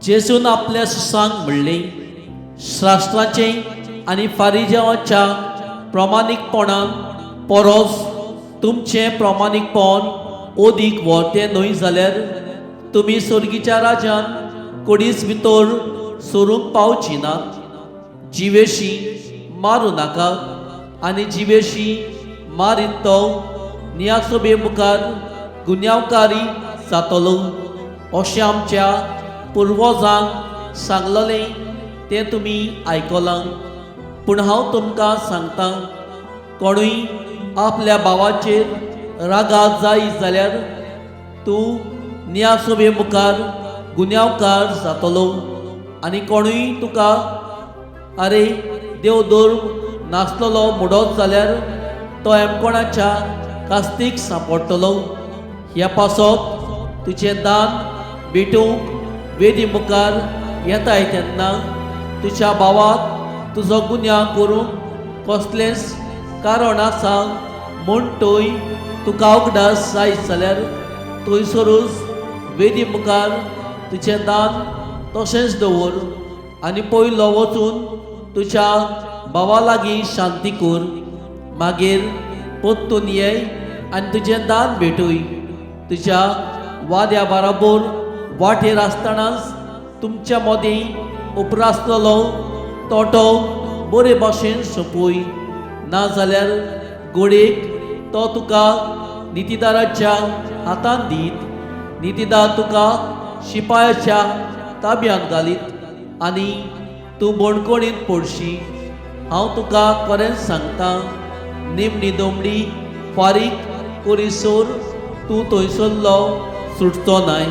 जेजून आपल्या शिसांक म्हणलें, शास्त्राचें आनी फारिजावाच्या प्रमाणीकपणान परस तुमचें प्रमाणीकपण अदीक व्हरतें न्हय जाल्यार तुमी सर्गीच्या राज्यान कोडीच भितर सरूंक पावची नात. जिवेशी मारूं नाका आनी जिवेशी मारीत तो नियासोबे मुखार गुन्यांवकारी जातलो अशें आमच्या पुर्वजांक सांगलेलें तें तुमी आयकलां. पूण हांव तुमकां सांगतां, कोणूय आपल्या भावाचेर रागात जायत जाल्यार तूं नियासोबे मुखार गुन्यांवकार जातलो आनी कोणूय तुका "आरे देव धर्म नासलेलो" म्हणत जाल्यार तो एमकोणाच्या कास्तीक सांपडटलो. ह्या पासत तुजें दान भेटूंक वेदी मुखार येताय तेन्ना तुज्या भावाक तुजो गुन्यांव करूंक कसलेंच कारण आसा म्हूण थंय तुका उगडास जायत जाल्यार थंयसरूच वेदी मुखार तुजें दान तशेंच दवर आनी पयलो वचून तुज्या भावा लागीं शांती कर. मागीर परतून ये आनी तुजें दान भेटय. तुज्या वाद्या बराबर वाटेर आसतनाच तुमच्या मदीं उपरासलेलो तोटो बरे भाशेन सोंपय, नाजाल्यार घडयेक तो तुका नितीदाराच्या हातान दीत, नितीदार तुका शिपायाच्या ताब्यांत घालीत आनी तूं बणकोणीत पडशी. हांव तुका खरेंच सांगता, निमणी दमडी फारीक करीसर तूं थंयसरलो सुटचो नाय.